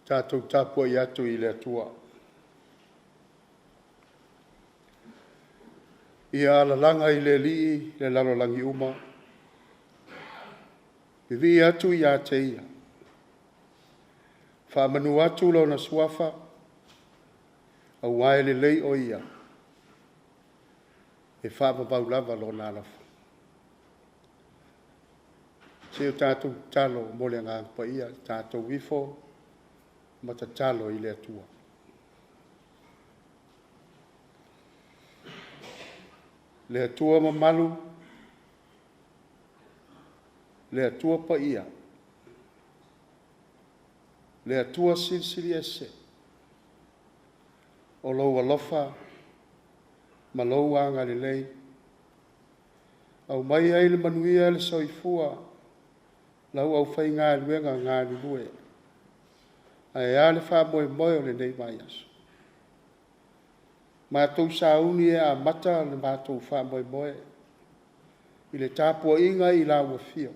Tatou tapuai atu i le Atua. Ia alalaga i le Alii le lalolagi uma, vivii atu ia te Ia, faamanu atu Lona suafa, aua e lelei o Ia, e faavavau lava Lona alofa. Se o tatou tatalo mo le Agaga Paia, tatou ifo ma tatalo i le Atua. Le Atua mamalu, le Atua paia, le Atua silisili ese, o lou alofa ma lou agalelei, aumai ai le manuia le soifua, lau aufaigaluega galulue, ae a le faamoemoe o lenei vaiaso. Matou sauni e amata le matou faamoemoe i le tapuaiga i lau afio,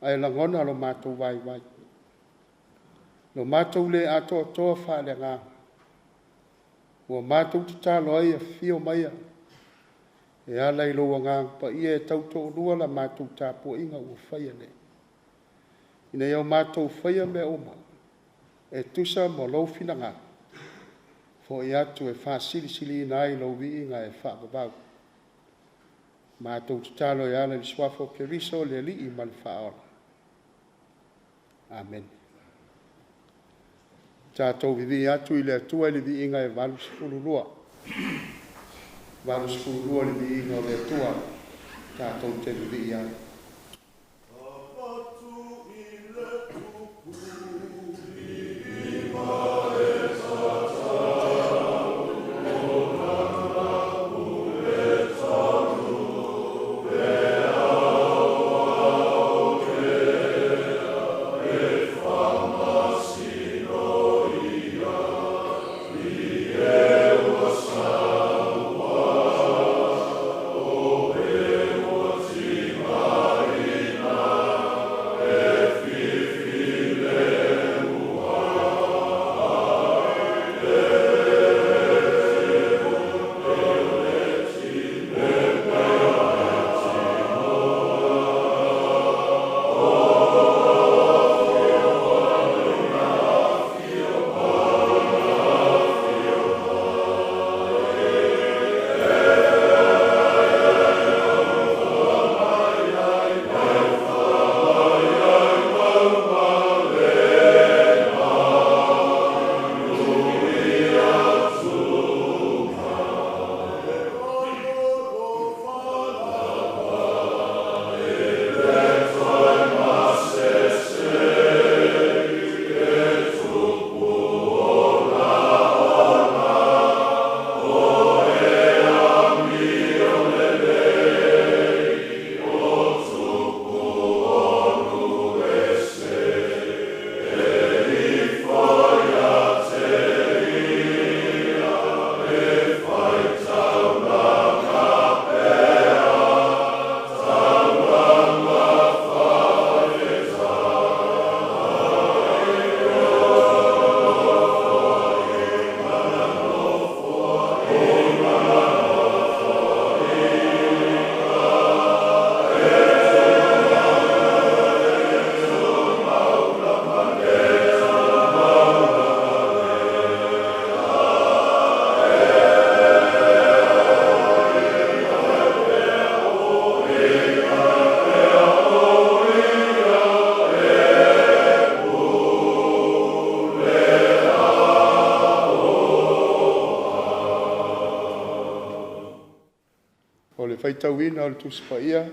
ae lagona lo matou vaivai, lo matou le atoatoa faaleagaga. Ua matou tatalo ai, afio maia e ala i lou Agaga Paia e tautoalua la matou tapuaiga ua faia nei, ina ia o matou faia mea uma e tusa ma lou finagalo, foi atu e faasilisiliina ai lou viiga e faavavau. Matou tatalo e ala i le suafa o Keriso le Alii ma le Faaola. Amene. Tatou vivii atu i le Atua i le viiga e 82. 82 le viiga o le Atua, tatou te vivii ai. O le faitauina o le Tusi Paia,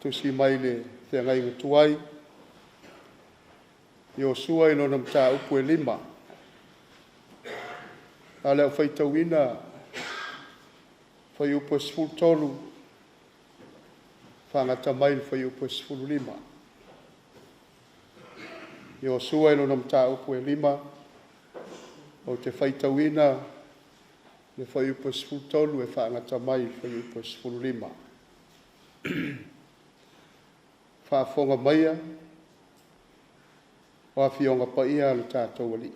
tusi mai le feagaiga tuai, Iosua i lona mataupu e 5. A o le au faitauina fuaiupu e 13, faagata mai le fuaiupu e 15. Iosua i lona mataupu e 5, ou te faitauina le fuaiupu e 13 e faagata mai i le fuaiupu e 15. Faafofoga maia o afioga paia a le tatou Alii.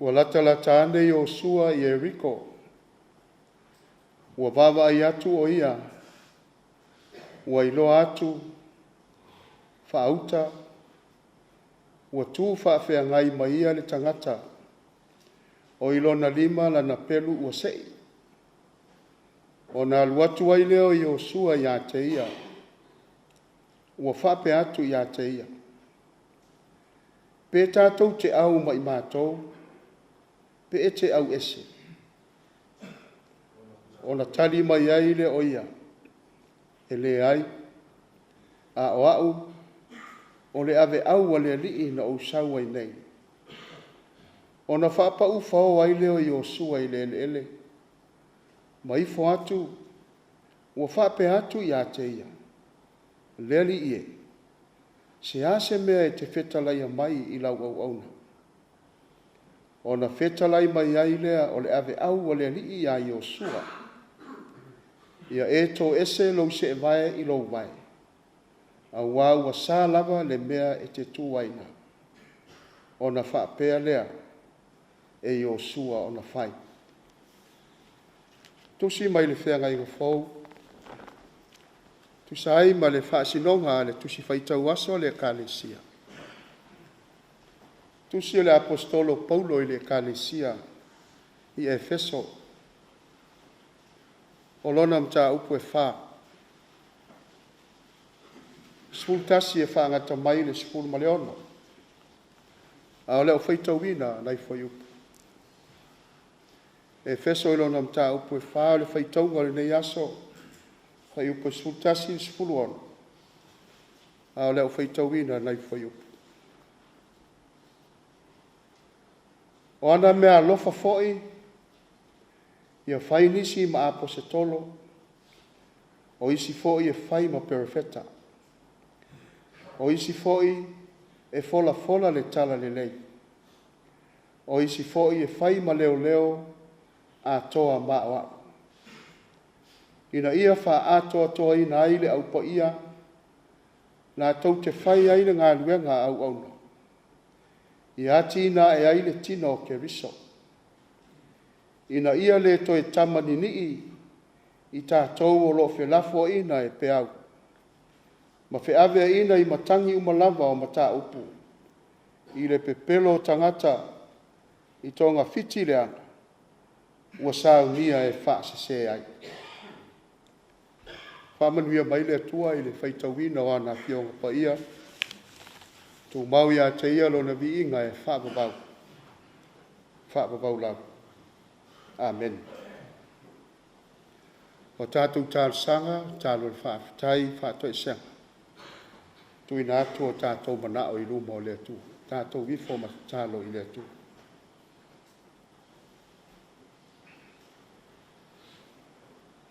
Ua latalata ane Iosua i Ieriko, ua vaavaai atu o ia, ua iloa atu faauta, ua tu faafeagai ma ia le tagata, o i lona lima lana pelu ua sei. Ona alu atu ai lea o Iosua ia te ia, ua faapea atu ia te ia, pe tatou te au ma i matou, pe e te au ese. Ona tali mai ai lea o ia, e leai, a o au, o le aveau a le Alii na ou sau ai nei. Ona faapau ai lea o Iosua i le eleele, ma ifo atu, ua faapea atu ia te ia, le Alii e, se a se mea e te fetalaia mai i lau auauna? Ona fetalai mai ai lea o le aveau a le Alii ia Iosua, ia e toese lou seevae i lou vae, auā ua sa lava le mea e te tu ai na. Ona faapea lea e Iosua ona fai. Tusi mai le Feagaiga Fou, tusa ai ma le faasinoga a le Tusi Faitau Aso a le Ekalesia. Tusi o le Aposetolo Paulo i le Ekalesia i Efeso, o lona mataupu e 4, 11 e faagata mai i le 16, a o le au faitauina nai fuaiupu. Efeso i lona mataupu e 4, o le faitauga o lenei aso, fuaiupu e 11 i le 16, a o le au faitauina nai fuaiupu. O ana meaalofa foi ia fai nisi ma aposetolo, o isi foi e fai ma perofeta, o isi foi e folafola le talalelei, o isi foi e fai ma leoleo atoa ma aoao, ina ia faaatoatoaina ai le au paia, latou te fai ai le galuega a auauna, ia atinae ai le tino o Keriso, ina ia le toe tamaninii i tatou o lo o felafoaiina e peau, ma feaveaiina i matagi uma lava o mataupu, i le pepelo o tagata i togafiti leaga ua saunia e faasese ai. Faamanuia mai le Atua i le faitauina o ana Afioga Paia, tumau ia te Ia Lona viiga e faavavau, faavavau lava. Amene. O tatou talosaga, tatalo le faafetai, faatoesega, tuuina atu o tatou manao i luma o le Atua. Tatou ifo ma tatalo i le Atua.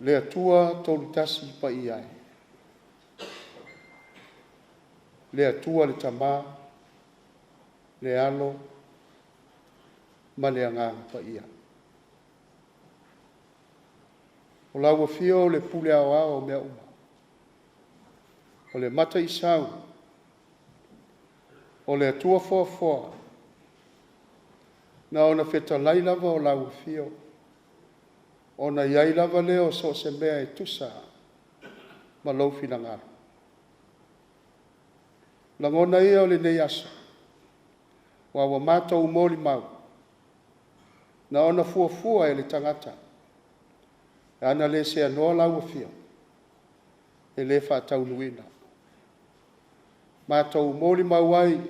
Le Atua tolutasi paia e. Le Atua le Tama, le Alo ma le Agaga Paia. O lau afio o le pule aoao o mea uma, o le Mataisau, o le Atua foafoa, na ona fetalai lava o lau afio, ona i ai lava lea o so o se mea e tusa ma lou finagalo. Lagona ia o lenei aso, aua ua matou molimau, na ona fuafua e le tagata, e ana le seanoa lau afio, e le faataunuuina. Matou molimau ai,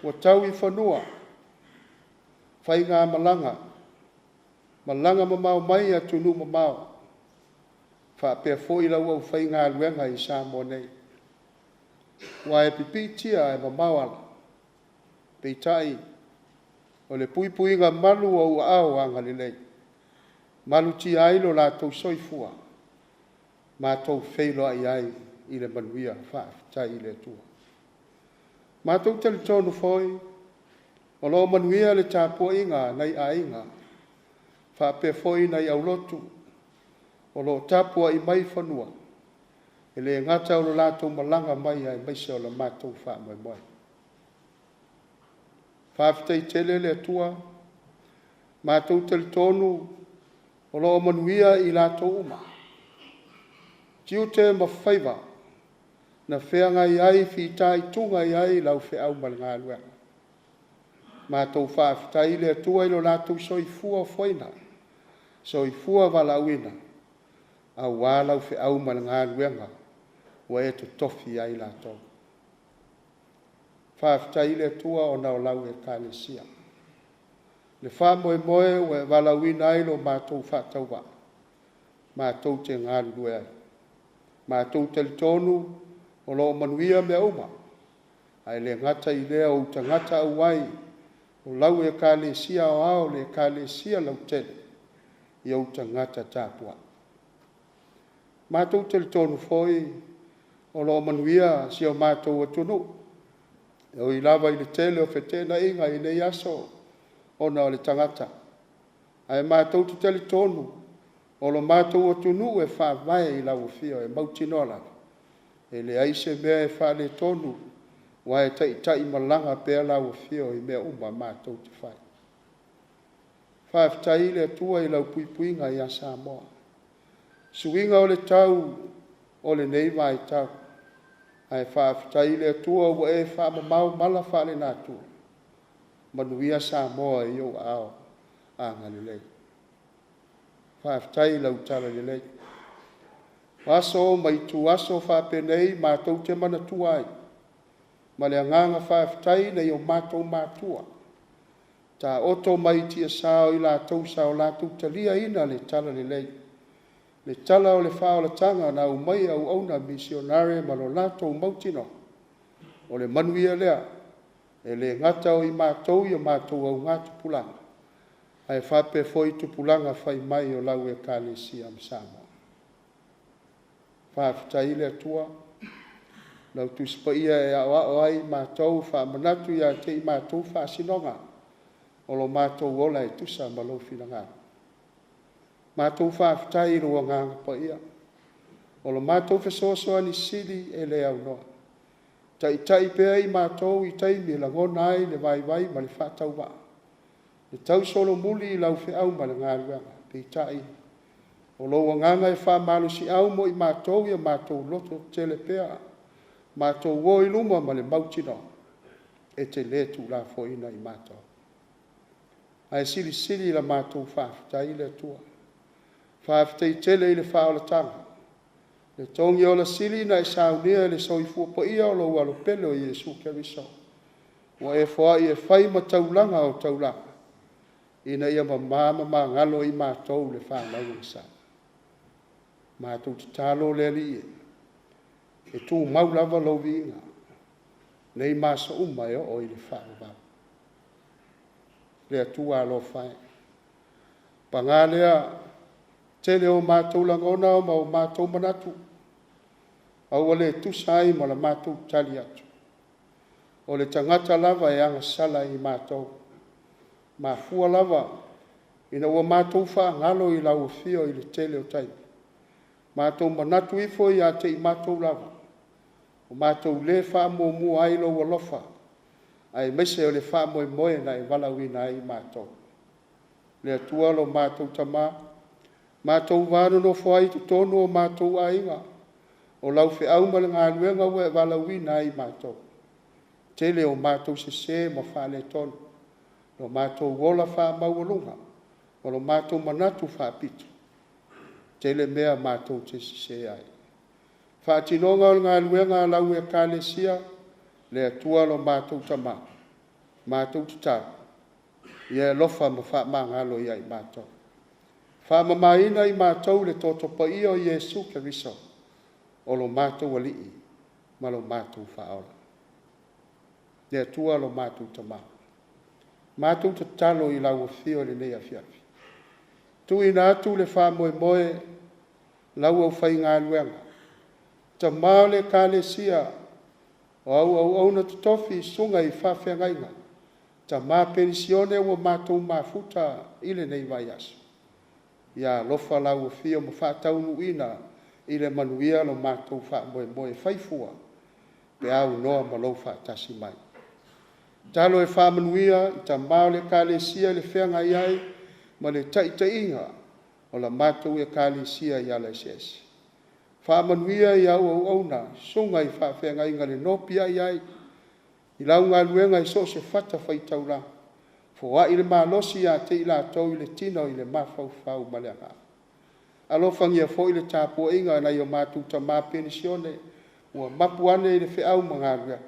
ua tau i fanua faigamalaga, malaga mamao mai atunuu mamao, faapea foi lau aufaigaluega i Samoa nei. Ua e pipiitia ae mamao ala, peitai o le puipuiga malu o ou aao agalelei, malutia ai lo latou soifua, matou feiloai ai i le manuia. Faafetai i le Atua. Matou talitonu foi o lo o manuia le tapuaiga a nai aiga faapea foi nai aulotu o lo o tapuai mai fanua, e le gata o lo latou malaga mai aemaise o le matou faamoemoe. Faafetai tele le Atua, matou talitonu o lo o manuia i latou uma, tiute ma faiva na feagai ai fitaituga i ai lau feau ma le galuega. Matou faafetai i le Atua i lo latou soifua foaina, soifua valaauina, aua lau feau ma le galuega ua e totofi ai latou. Faafetai i le Atua ona o lau Ekalesia, le faamoemoe ua e valaauina ai lo matou faatauvaa, matou te galulue ai. Matou talitonu o lo o manuia mea uma, ae le gata i lea o ou tagata auai o lau Ekalesia aoao, le Ekalesia lautele, i ou tagata tapuai. Matou talitonu foi o lo o manuia si o matou atunuu, e ui lava i le tele o feteenaiga i nei aso ona o le tagata, ae matou te talitonu o lo matou atunuu e faavae i lau afio e mautinoa lava, e leai se mea e faaletonu, aua e taitaimalaga pea lau afio i mea uma matou te fai. Faafetai i le Atua i lau puipuiga ia Samoa, suiga o le tau o lenei vaitau, ae faafetai i le Atua ua e faamamao mala faalenatura, manuia Samoa i ou aao agalelei. Faafetai i lau talalelei. O aso ma ituaso faapenei matou te manatua ai ma le agaga faafetai nai o matou matua, taoto mai i tiasa o i latou sa o latou taliaina le talalelei, le tala o le faaolataga na aumai e auauna misionare ma lo latou mautinoa, o le manuia lea, e le gata o i matou i o matou augatupulaga, ae faapea foi tupulaga fai mai o lau Ekalesia ma Samoa. Faafetai i le Atua, lau Tusi Paia e aoao ai matou, faamanatu ia te i matou faasinoga o lo matou ola e tusa ma lou finagalo. Matou faafetai i lou Agaga Paia, o lo matou fesoasoani sili e le aunoa. Taitai pea i matou i taimi e lagona ai le vaivai ma le faatauvaa, e tausolomuli i lau feau ma le galuega. Peitai, o lou agaga e faamalosiau mo i matou ia matou loto tetele pea, matou o i luma ma le mautinoa, e te le tuulafoaiina i matou. Ae silisili la matou faafetai le Atua. Faafetai tele i le faaolataga, le togi ola sili na e saunia e le soifua paia o lou Alo pele o Iesu Keriso, ua e foai e fai ma taulaga o taulaga, ina ia mama ma magalo i matou le fanauga sa. Matou tatalo le Alii e, e tumau lava lou viiga, nei ma aso uma e oo i le faavavau. Le Atua alofa e, paga lea, tele o matou lagona ma o matou manatu, a ua le tusa ai ma la matou tali atu. O le tagata lava e agasala i matou, mafua lava ina ua matou faagalo i lau afio i le tele o taimi. Matou manatu ifo ia te i matou lava, ua matou le faamuamua ai lou alofa, aemaise o le faamoemoe na e valaauina ai i matou. Le Atua lo matou Tama, matou va nonofo ai i totonu o matou aiga, o lau feau ma le galuega ua e valaauina ai i matou. Tele o matou sese ma faaletonu, lo matou ola faamaualuga, o lo matou manatu faapito, tele mea matou te sese ai. Faatinoga o le galuega a lau Ekalesia, le Atua lo matou Tama, matou tatalo, ia e alofa ma faamagalo ia i matou. Faamamaina i matou i le toto paia o Iesu Keriso, o lo matou Alii ma lo matou Faaola. Le Atua lo matou Tama, matou tatalo i lau afio i lenei afiafi. Tuuina atu le faamoemoe lau aufaigaluega, Tamā o le Ekalesia, o au auauna totofi i susuga i faafeagaiga, tamā penisione ua matou mafuta i lenei vaiaso. Ia alofa lau afio ma faataunuuina i le manuia lo matou faamoemoe e fai fua pe aunoa ma lou faatasi mai. Tatalo e faamanuia i tamā o le Ekalesia i le feagai ai ma le taitaiga o la matou Ekalesia i ala eseese. Faamanuia i au auauna, susuga i faafeagaiga i le nopiai ai i lau galuega i so o se fatafaitaulaga, foai le malosi ia te i latou i le tino i le mafaufau ma le agaga. Alofagia foi le tapuaiga a nai o matou tama penisione ua mapu ane i le feau ma galuega,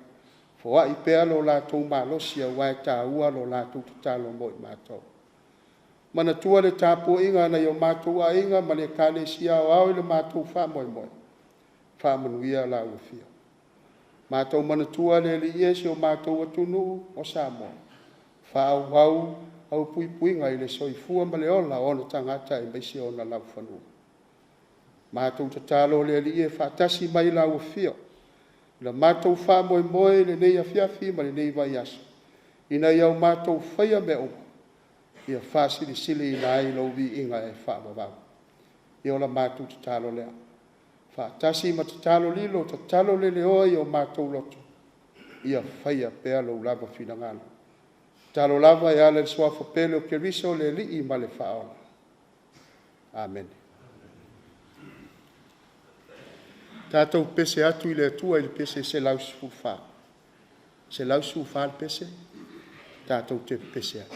foai pea lo latou malosi aua e taua lo latou tatalo mo i matou. Manatua le tapuaiga a nai o matou aiga ma le Ekalesia Aoao i le matou faamoemoe, faamanuia lau Afio. Matou manatua le Alii e si o matou atunuu o Samoa, faaauau au puipuiga i le soifua ma le ola o ona tagata aemaise ona laufanua. Matou tatalo le Alii e faatasi mai lau Afio i le matou faamoemoe i lenei afiafi ma lenei vaiaso, ina ia o matou faia mea uma, ia faasilisiliina ai lou viiga e faavavau. Ia o la matou tatalo lea, faatasi ma tatalo lilo, tatalo leleoa i o matou loto, ia faia pea lou lava finagalo. Tatalo lava e ala i le suafa pele o Keriso o le Alii ma le Faaola. Amene. Tatou pese atu i le Atua i le pese 114. 114 le pese, tatou te pepese ai.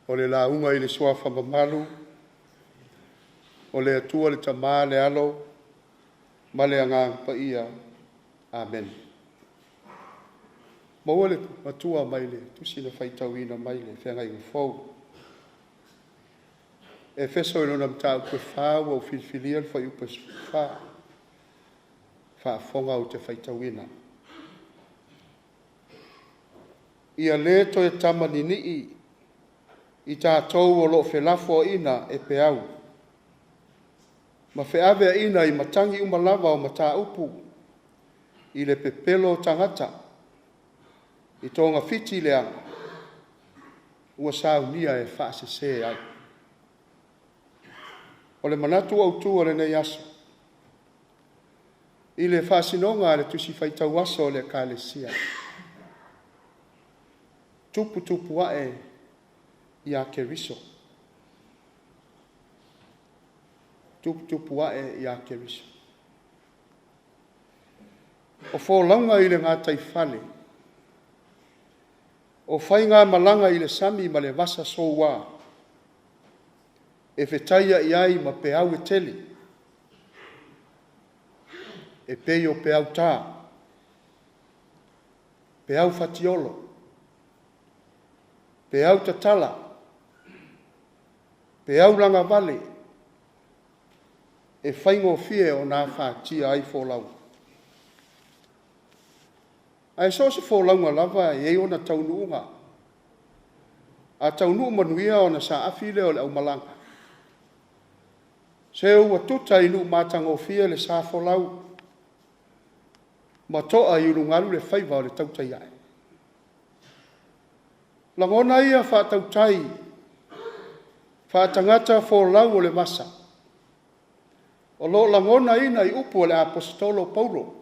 O le lauga i le suafa mamalu o le Atua le Tama, le Alo ma le Agaga Paia. Amene. Maua le matua mai le tusi na faitauina mai le Feagaiga Fou. Efeso i lona mataupu e 4 ua ou filifilia le fuaiupu e 14. Faafofoga ou te faitauina. Ia lē toe tamaninii i tatou o lo o felafoaiina e peau, ma feaveaiina i matagi uma lava o mataupu i le pepelo o tagata, i togafiti leaga ua saunia e faasese ai. O le manatu autu o lenei aso, i le faasinoga a le Tusi Faitau Aso a le Ekalesia, tuputupu ae ia Keriso. Tuputupu ae ia Keriso. O folauga i le gataifale, o faigamalaga i le sami ma le vasa soua, e fetaiai ai ma peau e tele, e pei o peau ta, peau fatiolo, peau tatala, peau lagavale, e faigofie ona afatia ai folauga. Ae so o se folauga lava e i ai ona taunuuga. A taunuu manuia ona saafi lea o le aumalaga. Se ua tuta i nuu matagofie le sa folau ma toa i ulugalu le faiva o le tautai ae. Lagona ia faatautai, faatagata folau o le vasa, o lo o lagonaina i upu a le Aposetolo o Paulo,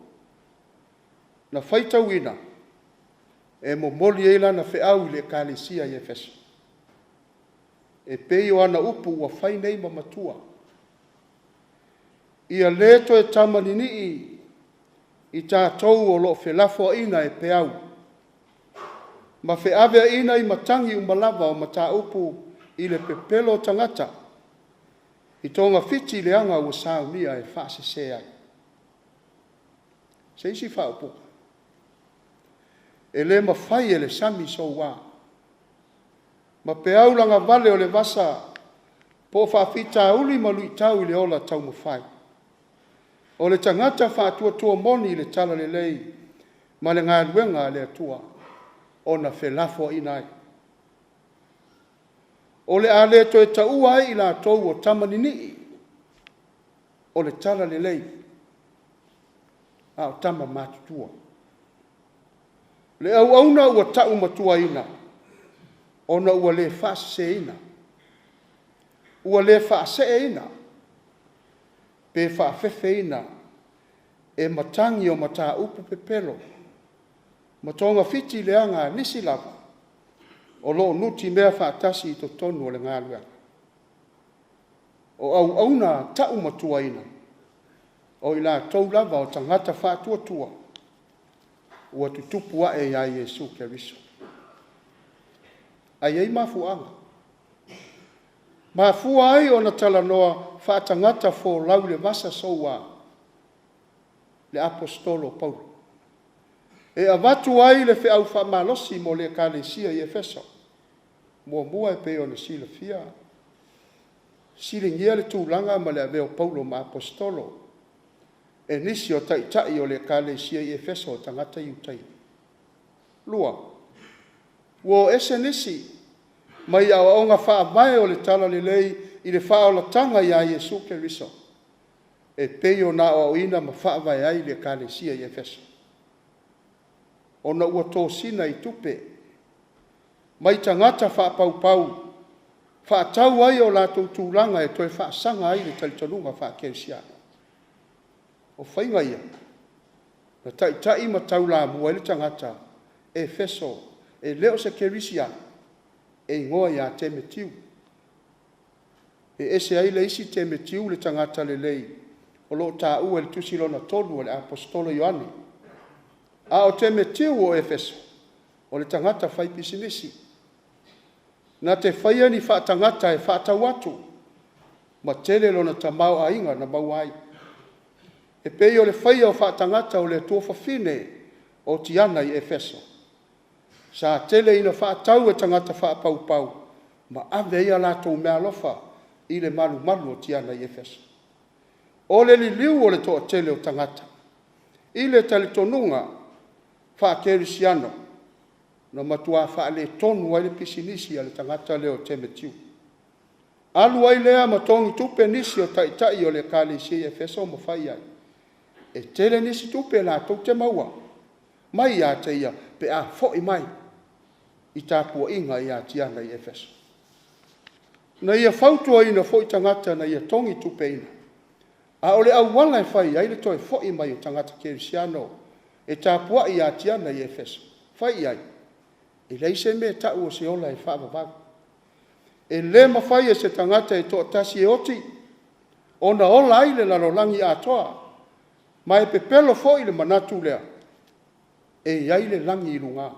na faitauina e momoli ai lana feau i le Ekalesia i Efeso, e pei o ana upu ua fai nei ma matua. Ia le toe tamaninii i tatou o lo o felafoaiina e peau, ma feaveaiina i matagi uma lava o mataupu i le pepelo o tagata, i togafiti leaga ua saunia e faasese ai. Se isi faaupuga, e le mafai e le sami soua ma peau lagavale o le vasa po o faafitauli ma luitau i le ola taumafai, o le tagata faatuatua moni i le talalelei ma le galuega a le Atua ona felafoaiina ai. O le a le toe taua ai i latou o tama ninii o le talalelei, a o tama matutua. Le auauna ua taumatuaina ona ua le faaseseina, ua le faaseeina, pe faafefeina e matagi o mataupu pepelo ma togafiti leaga a nisi lava o lo o nutimea faatasi i totonu o le galuega. O auauna taumatuaina, o i latou lava o tagata faatuatua ua tutupu ae ia Iesu Keriso. Ae i ai mafuaaga. Mafua ai ona talanoa faatagata folau i le vasa soua le Aposetolo o Paulo, e avatu ai le feau faamalosi mo le Ekalesia i Efeso. Muamua e pei ona silafia, fesiligia le tulaga ma le avea o Paulo ma Aposetolo e nisi o taitai o le Ekalesia i Efeso o tagata Iutaia. Lua, ua o ese nisi mai aoaoga faavae o le talalelei i le faaolataga ia Iesu Keriso e pei ona aoaoina ma faavae ai le Ekalesia i Efeso, ona ua tosina i tupe mai tagata faapaupau faatau ai o latou tulaga e toe faasaga ai le talitonuga faakerisiano. O faiga ia, na taitai ma taulamua ai le tagata Efeso e le o se kerisiano e igoa ia Temetiu. E ese ai le isi Temetiu le tagata lelei o lo o taua i le tusi lona 3 a le Aposetolo Ioane. A o Temetiu o Efeso, o le tagata faipisinisi, na te faia ni faatagata e faatau atu, ma tele lona tamaoaiga na maua ai, e pei o le faia o faatagata o le atua fafine o Tiana i Efeso. Sa tele ina faatau e tagata faapaupau ma ave ai a latou meaalofa i le malumalu o Tiana i Efeso. O le liliu o le toatele o tagata i le talitonuga faakerisiano, na matua faaletonu ai le pisinisi a le tagata lea o Temetiu. Alu ai lea ma togitupe nisi o taitai o le Ekalesia i Efeso ma fai i ai, e tele nisi tupe latou te maua mai ia te ia pe a foi mai i tapuaiga ia Tiana i Efeso. Na ia fautuaina foi tagata na ia togitupeina, a o le auala e fai ai le toe foi mai o tagata kerisiano e tapuai ia Tiana i Efeso, fai i ai, e leai se mea e tau o se ola e faavavau. E le mafai e se tagata e toatasi e oti ona ola ai le lalolagi atoa, ma e pepelo foi le manatu lea, e i ai le lagi i luga.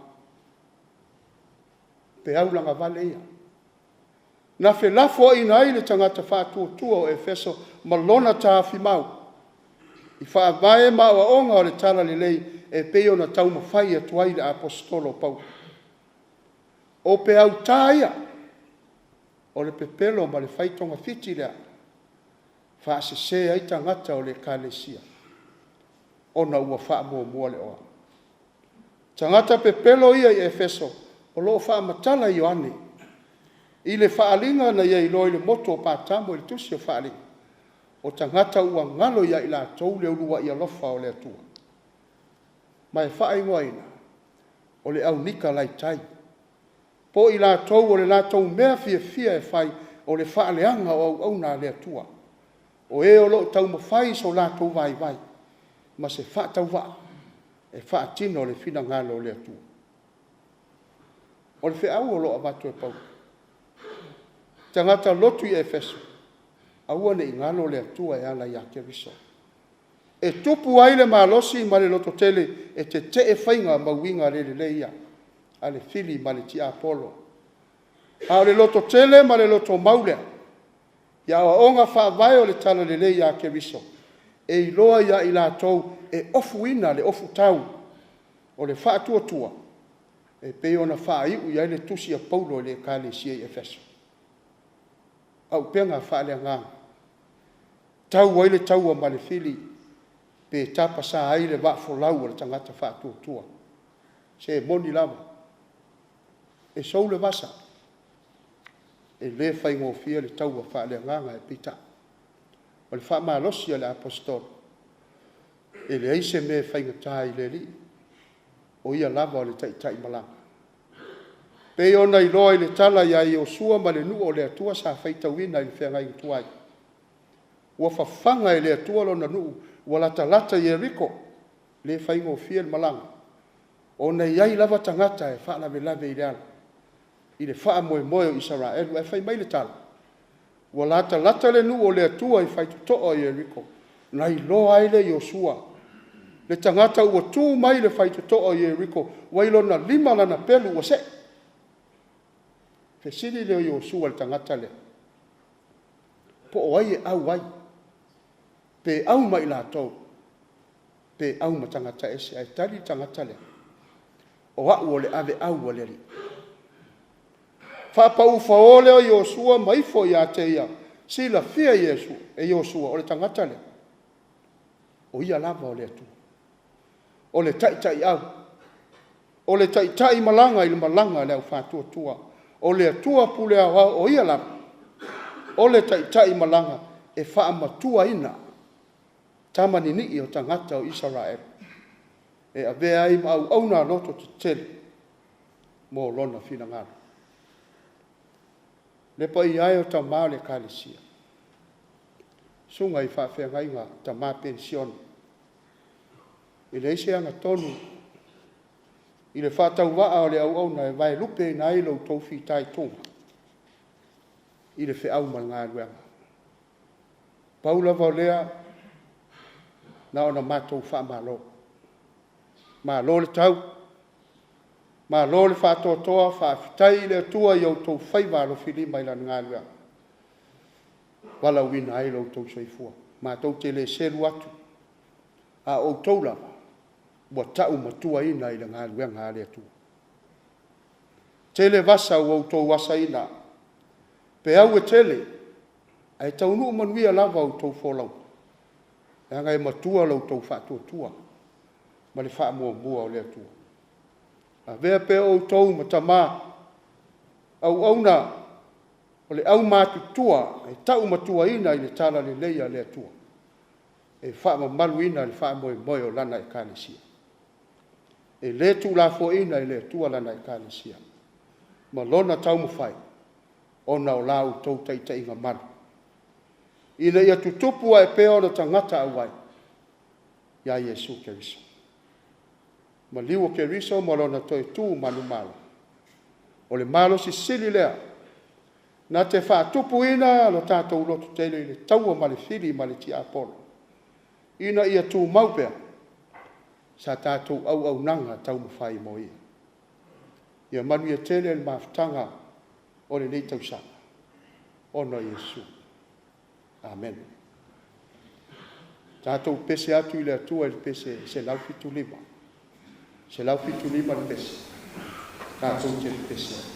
Peau lagavale ia. Na felafoaiina ai le tagata faatuatua o Efeso ma lona taofi mau, i faavae ma aoaoga o le Talalelei e pei ona taumafai atu ai le Aposetolo o Paulo. O peau ta ia, o le pepelo ma le faitogafiti lea, e faasese ai tagata o le Ekalesia, ona ua faamuamua le oa. Tagata pepelo ia i Efeso o lo o faamatala e Ioane i le faaaliga na ia iloa i le motu o Patamo i le tusi o Faaaliga, o tagata ua galo ia i latou le uluai alofa o le Atua, ma e faaigoaina o le aunikalaitai, po o i latou o le latou mea fiafia e fai o le faaleaga o auauna a le Atua, o e o lo o taumafai so latou vaivai ma se faatauvaa e faatino le finagalo o le Atua. O le feau o lo o avatu e Paulo, tagata lotu i Efeso, aua ne i galo le Atua e ala ia Keriso. E tupu ai le malosi ma le lototele e tetee faiga ma uiga le lelei ia a le fili ma le tiapolo. A o le lototele ma le lotomau lea i aoaoga faavae o le Talalelei a Keriso, e iloa ia i latou e ofuina le ofutau o le faatuatua e pei ona faaiu i ai le tusi a Paulo i le Ekalesia i Efeso. Auupega faaleagaga, tau ai le taua ma le fili, pe tapasa ai le vaa folau o le tagata faatuatua. Se e moni lava, e sou le vasa, e le faigofie le taua faaleagaga, ae peitai, o le faamalosi a le Aposetolo, e leai se mea e faigata i le Alii, o Ia lava o le Taitaimalaga. E pei ona iloa i le tala ia Ioasua ma le nuu o le Atua sa faitauina i le feagaiga tuai, ua fafaga e le Atua lona nuu, ua latalata i Ieriko, e le faigofie le malaga, ona e i ai lava tagata e faalavelave i le ala i le faamoemoe o Isaraelu. Ae fai mai le tala, ua latalata le nuu o le Atua i faitotoa o Ieriko, na iloa ai lea e Ioasua le tagata ua tu mai le faitotoa o Ieriko, ua i lona lima lana pelu ua see. Fesili lea o Ioasua i le tagata lea, po o ai e au ai, pe au ma i latou, pe au ma tagata ese. Ae tali le tagata lea, o au o le aveau a le Alii. Faapau fao lea o Ioasua ma ifo ia te ia, silafia e Ioasua o le tagata lea, o ia lava o le Atua, o le taitaiau, o le taitaimalaga i le malaga a le aufaatuatua, o le Atua pule aoao, o Ia lava o le taitaimalaga e faamatuaina tama ninii o tagata o Isaraelu, e avea ai ma auauna lototetele mo Lona finagalo. Le paia e o tama o le Ekalesia, susuga i faafeagaiga, tama penisione, e leai se agatonu i le faatauvaa o le auauna e vaelupeina ai lo outou fitaituga i le feau ma le galuega. Pau lava o lea, na ona matou faamalo, malo le tau, malo le faatoatoa, faafetai i le Atua i outou faiva alofilima i Lana galuega, valaauina ai lo outou soifua. Matou te le selu atu, a o outou lava, ua taumatuaina i le galuega a le Atua. Tele vasa ua outou asaina, peau e tele, ae taunuu manuia lava a outou folauga, leaga e matua lo outou faatuatua ma le faamuamua o le Atua. Avea pea outou ma tama, auauna o le aumatutua e taumatuaina i le talalelei a le Atua e faamamaluina le faamoemoe o Lana Ekalesia. E le tuulafoaiina e le Atua Lana Ekalesia ma Lona taumafai ona o la outou taitaiga malu, ina ia tutupu ae pea ona tagata auai ia Iesu Keriso. Maliu o Keriso ma Lona toe tu manumalo, o le malosi sili lea na te faatupuina lo tatou lototele i le taua ma le fili ma le tiapolo, ina ia tumau pea sa tatou auaunaga taumafai mo Ia. Ia manuia tele le mafutaga o lenei tausaga ona o Iesu. Amene. Tatou pese atu i le Atua i le pese 175, 175 le pese, tatou te pepese ai.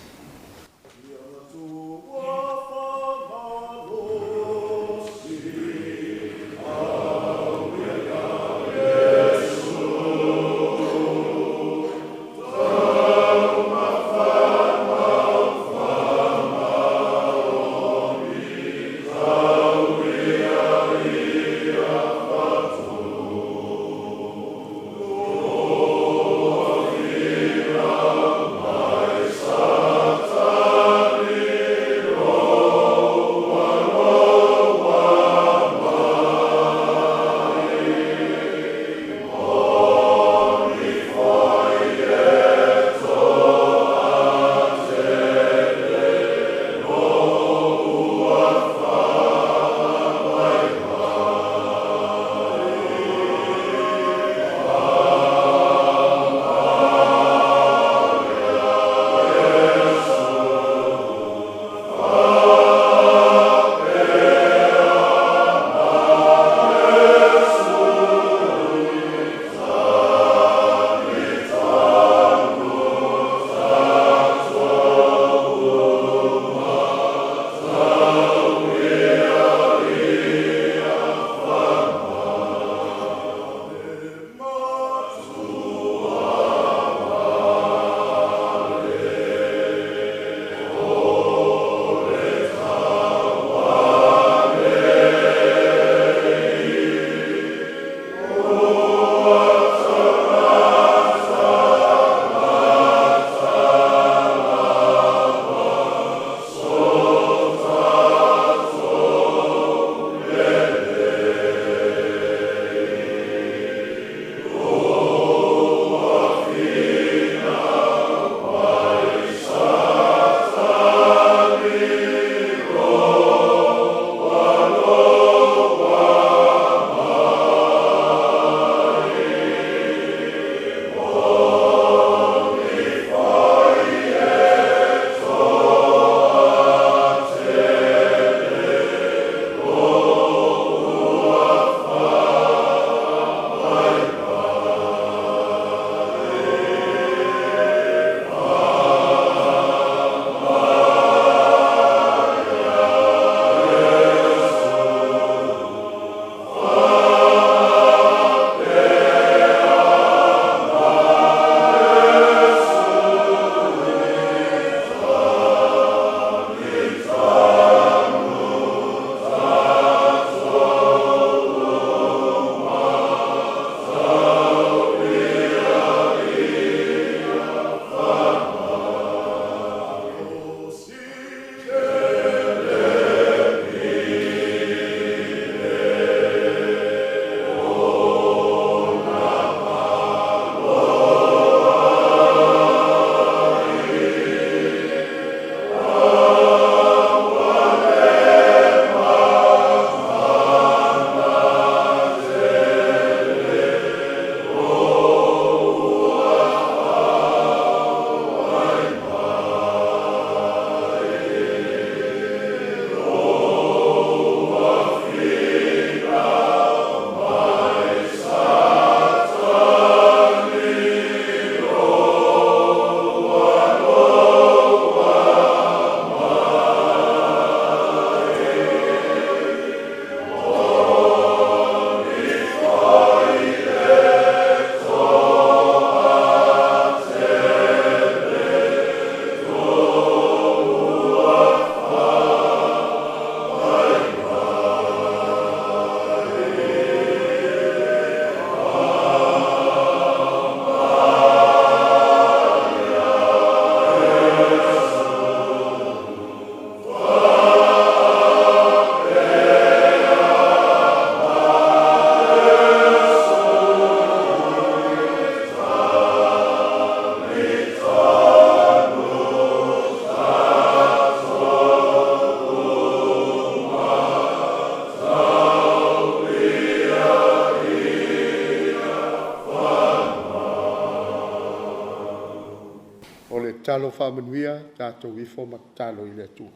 Tatalo faamanuia, tatou ifo ma tatalo i le Atua.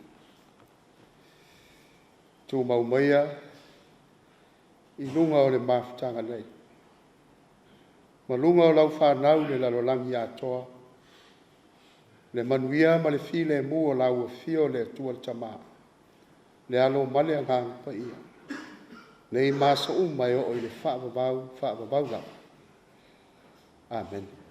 Tumau maia i luga o le mafutaga nei, ma luga o lau fanau i le lalolagi atoa, le manuia ma le filemu o lau afio le Atua le Tama, le Alo ma le Agaga Paia, nei ma aso uma e oo i le faavavau, faavavau lava. Amene.